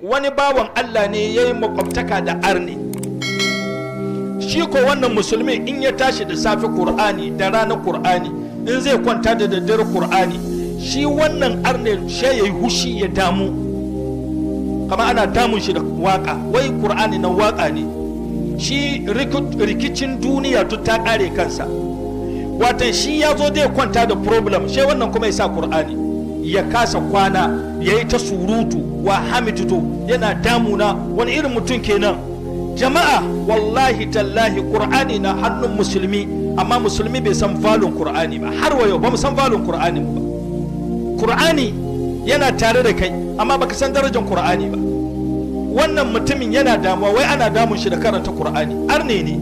Wani bawan Allah ne ya yi makwabtaka da arni. Shi ko wannan musulmi, in ya tashi da safe Kur'ani, da rana Kur'ani, in zai kwanta da daddare Kur'ani. Shi wannan arne she ya yi hushi, ya damu, kama ana damun shi da waka, wai Kur'ani nan waka ne. Shi rikicin duniya duk ta kare kansa. Watan shi ya zo zai kwanta da problem, she wannan kuma ya sa Kur'ani, ya kasa kwana, ya yi ta surutu wa hamituto, yana damuna. Wani irin mutum kenan, jama'a? Wallahi tallahi, Qur'ani na hannun musulmi, amma musulmi bai san value n Qur'ani ba. Har wa yau ba mu san value n Qur'ani ba. Qur'ani yana tare da kai, amma baka san darajar Qur'ani ba. Wannan mutumin yana damuwa, wai ana damun shi da karanta Qur'ani. Arne ne.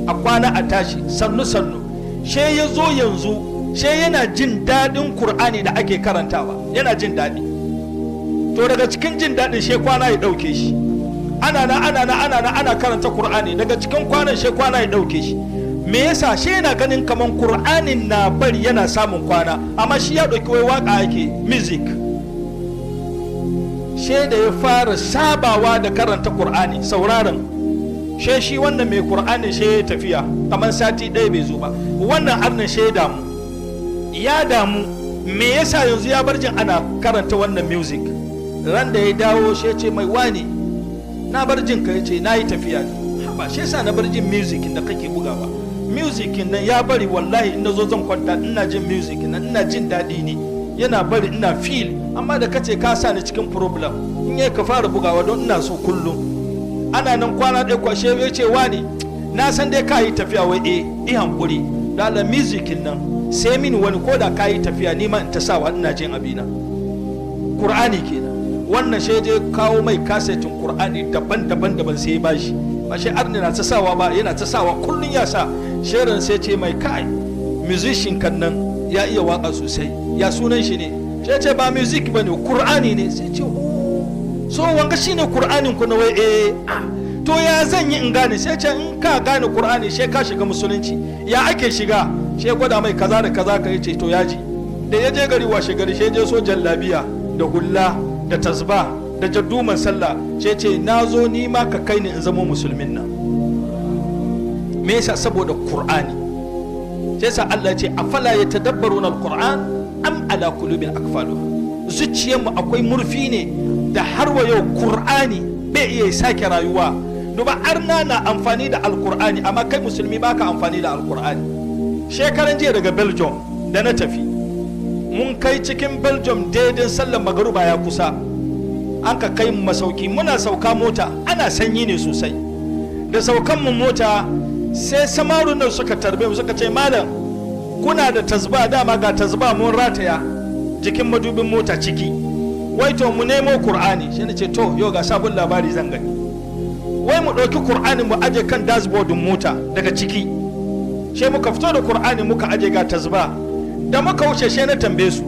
A kwana a tashi, sannu sannu, she ya zo yanzu she yana jin daɗin Qur'ani da ake karantawa, yana jin daɗi. To, daga cikin jin daɗin, she kwana ya ɗauke shi. Ana na ana na ana na ana karanta Qur'ani, daga cikin kwanan she kwana ya ɗauke shi. Me yasa? She yana ganin kaman Qur'anin na bari yana samun kwana, amma shi ya ɗauki wai waka yake, music. She da ya fara sabawa da karanta Qur'ani, sauraron she, shi wannan mai Qur'ani she ya tafiya, kamar sati ɗaya bai zo ba. Wannan arnin she ya damu, ya damu, me yasa yanzu ya bar jin ana karanta wannan music? Ran da ya dawo, she ce mai, "Wani, na bar jin ka." Yace, "Na yi tafiya ne." "Haba, shi yasa na bar jin music da kake bugawa. Music nan ya bari, wallahi in nazo zan kwanta ina jin music nan, ina jin daɗi ne, yana bari ina feel. Amma da kace ka sa ni cikin problem, in yayi ka fara bugawa, don ina so kullum." Ana nan, kwana ɗaya kwashe, ya ce, "Wani, na san dai ka yi tafiya." "Wai eh, i hankuri da Allah, music nan sai mini wani, ko da ka yi tafiya ni ma in ta sawa ina jin abina." Qur'ani kenan. Wannan shi je kawo mai kasetin Qur'ani daban-daban daban, sai ya bashi. Ba shi arni na ta sawa ba, yana ta sawa kullun ya sa shirin. Sai ce mai, "Kai, musician kan nan ya iya waka sosai, ya sunan shi ne?" Sai ce, "Ba music bane, Qur'ani ne." Sai ce, "Oh, so wanga shine Qur'anin ku na?" "Wai eh." "Ah, to ya zan yi in gane?" Sai ce, "In ka gane Qur'ani, sai ka shiga musulunci." "Ya ake shiga?" Sai gwada mai kaza da kaza ka. Yace, "To, yaji." Da ya je gari, washe gari sai je so jallabiya da hulla da tasba da jadduman sallah. Sai ce, "Na zo ni ma ka kai ni in zama musulmin nan." Me yasa? Saboda Qur'ani. Sai sa Allah ya ce, "Afala yatadabbaruna alquran am ala qulubin aqfaluha?" Zuciyarmu akwai murfi ne da har wa yau Qur'ani bai iya sake rayuwa. Duba, arna na amfani da Alkur'ani, amma kai musulmi baka amfani da Alkur'ani. Shekaran jiya daga Belgium da na tafi, mun kai cikin Belgium daidai sallar magaruba ya kusa, an ka kai masauki. Muna sauka mota, ana sanyi ne sosai. Da saukan mu mota, sai samarun nan suka tarbe mu, suka ce, "Malam, kuna da tazba? Dama ga tazba mun rataya jikin madubin mota ciki." Wai to mu nemo Kur'ani. Shi ne ce, "To, yau ga sabon labari zan gani." Wai mu ɗauki Kur'ani mu aje kan dashboard mota daga ciki. She muka fito da Kur'ani muka aje, ga tazba. Da muka wuce, she na tambaye su,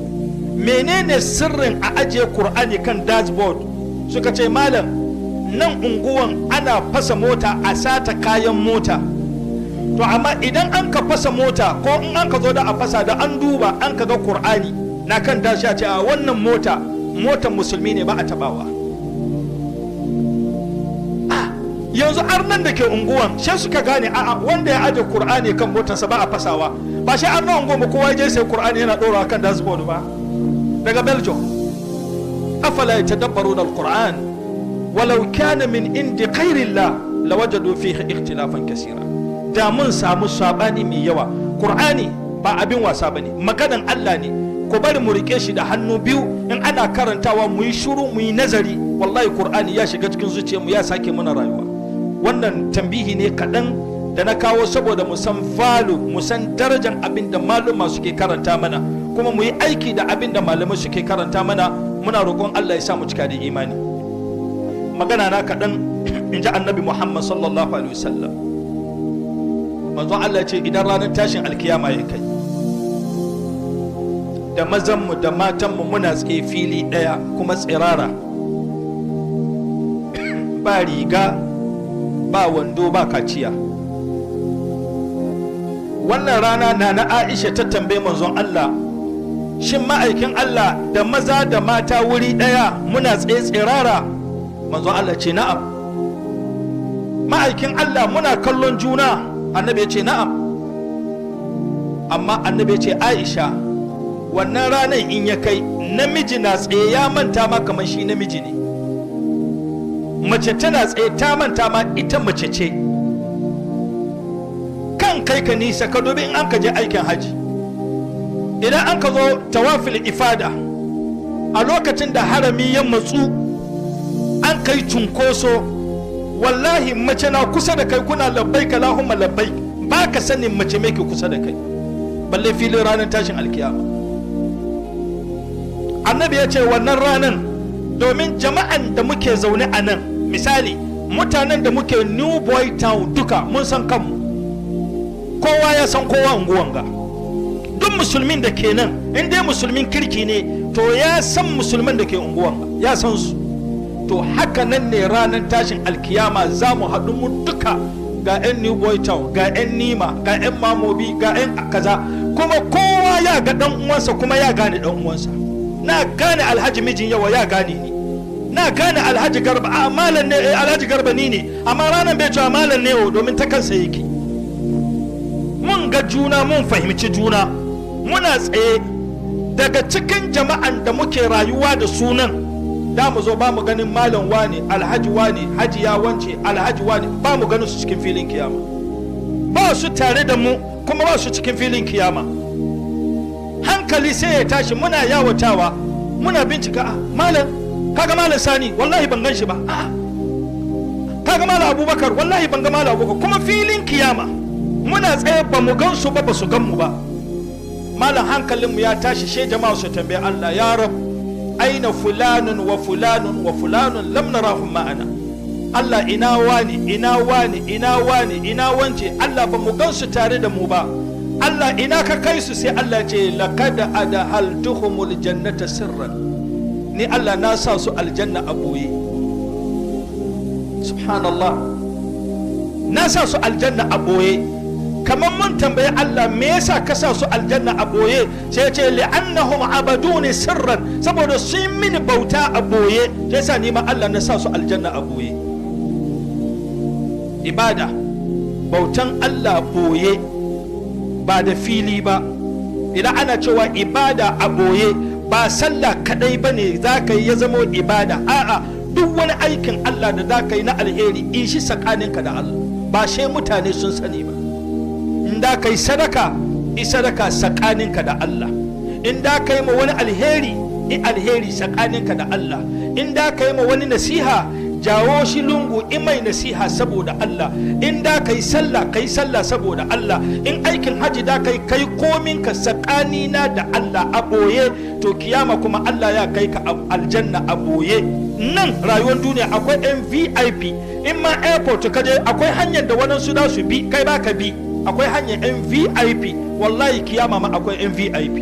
"Menene sirrin a ajiye Kur'ani kan dashboard?" Suka ce, "Malam, nan unguwan ana fasa mota a sata kayan mota. To, amma idan an ka fasa mota, ko in an ka zo da a fasa, da an duba an ka ga Kur'ani na kan dashi, a ce a wannan mota motan musulmi ne, ba a tabawa." Ah, yanzu arnan da ke unguwan sai suka gane, a'a, wanda ya aje Kur'ani kan motarsa ba a fasawa. Ba shi arnan unguwan ba, kowa ya je sai Kur'ani yana ɗora kan dashboard ba. Daga Belgium. Afala yatadabbaruna alquran walau kana min indi ghairillah lawajadu fihi ikhtilafan kasira. Da mun samu sabani mai yawa. Qur'ani ba abin wasa bane, maganan Allah ne. Ku bari mu rike shi da hannu biyu. In ana karantawa, mu yi shiru, mu yi nazari. Wallahi Qur'ani ya shiga cikin zuciyarmu, ya sake mana rayuwa. Wannan tambihi ne kaɗan da na kawo saboda mu san value, mu san darajar abin da maluma suke karanta mana, kuma mu yi aiki da abin da malamai suke karanta mana. Muna roƙon Allah ya sa mu cika da imani. Magana na kaɗan, in ji Annabi Muhammad sallallahu alaihi wasallam. Manzon Allah ya ce, idan ranar tashin alkiyama ya kai, da mazanmu da matanmu muna tsaye fili ɗaya, kuma tsirara, ba riga, ba wando, ba kaciya. Wannan rana na Aisha ta tambaye manzon Allah, "Shin ma'aikin Allah, da maza da mata wuri ɗaya muna tsaye tsirara?" Manzo Allah ce na'am. Ma'aikin Allah, muna kallon juna? Annabi ya ce na'am. Amma Annabi ya ce, Aisha, wannan ranar in ya kai, namiji na tsaye ya manta ma kamar shi namiji ne, mace tana tsaye ta manta ma ita mace ce. Kan kai ka nisa, ka dubi in an ka je aikin haji, idan an ka zo tawafil ifada, a lokacin da harami ya matsu, an kai cunkoso, wallahi mace na kusa da kai, kuna labbaik Allahumma labbaik, ba ka sanin mace mai ke kusa da kai, balle filin ranar tashin alkiyama. Annabi ya ce wannan ranar, domin jama'an da muke zaune a nan, misali mutanen da muke New Boy Town, duka mun san kanmu, kowa ya san kowa. Unguwan ga, duk musulmin da ke nan, in dai musulmin kirki ne, to ya san musulman da ke unguwan ga, ya san su. To haka nan ne ranar tashin alkiyama, za mu haɗu mu duka, ga 'yan New Boy Town, ga 'yan Nima, ga 'yan Mamobi, ga 'yan kaza, kuma kowa ya ga ɗan uwansa, kuma ya gane ɗan uwansa. Na gane Alhaji Mijin Yawa, ya gane ni, na gane Alhaji Garba. A malam ne, Alhaji Garba ni ne. Amma ranar bai cewa malam ne, domin ta kansa yake. Mun ga juna, mun fahimci juna, muna tsaye. Daga cikin jama'an da muke rayuwa da sunan da mu zo, ba mu ganin malam wani, Alhaji wani, Hajiya wance, Alhaji wani, ba mu ganin su cikin filin kiyama. Ba su tare da mu, kuma ba su cikin filin kiyama. Hankali sai ya tashi, muna yawatawa, muna bincika. A malam, kaga Malam Sani? Wallahi ban gan shi ba. A kaga Malam Abubakar? Wallahi ban ga Malam Abubakar. Kuma filin kiyama muna tsaye, ba mu gan su ba, ba su gan mu ba. Malam, hankalinmu ya tashi. She jama'a su tambaye Allah, ya rab, aina fulanun wa fulanun wa fulanun, lam narahum ma'ana? Allah, ina wani, ina wani, ina wani, ina wance? Allah, ba mu gan su tare da mu ba. Allah, ina ka kai su? Sai Allah ce, laqad adhaltuhumul jannata sirran. Ni Allah na sa su aljanna a boye. Subhanallah, na sa su aljanna a boye. Kamar mun tambayi Allah, me yasa ka sa su aljanna a boye? Sai ya ce, li'annahum abaduni sirran. Saboda sun mini bauta a boye, sai yasa ni ma Allah na sa su aljanna a boye. Ibada, bautan Allah boye, ba da fili ba. Idan ana cewa ibada a boye, ba sallah kadai ba ne za ka yi ya zamo ibada. A'a, duk wani aikin Allah da za ka yi na alheri, in shi tsakaninka da Allah, ba sai mutane sun sani ba. In da ka yi sadaka, yi sadaka tsakaninka da Allah. In da ka yi ma wani alheri, yi alheri tsakaninka da Allah. In da ka yi ma wani nasiha, jawo shi lungu, in mai nasiha saboda Allah. In da ka yi sallah, ka yi sallah saboda Allah. In aikin haji da ka yi, kai komin ka tsakanina da Allah a boye, to kiyama kuma Allah ya kai ka aljanna a boye. Nan rayuwar duniya akwai yan VIP. In ma airport ka je, akwai hanyar da waɗansu za su bi, kai ba ka bi. Akwai hanyar yan VIP. Wallahi kiyama ma akwai yan VIP.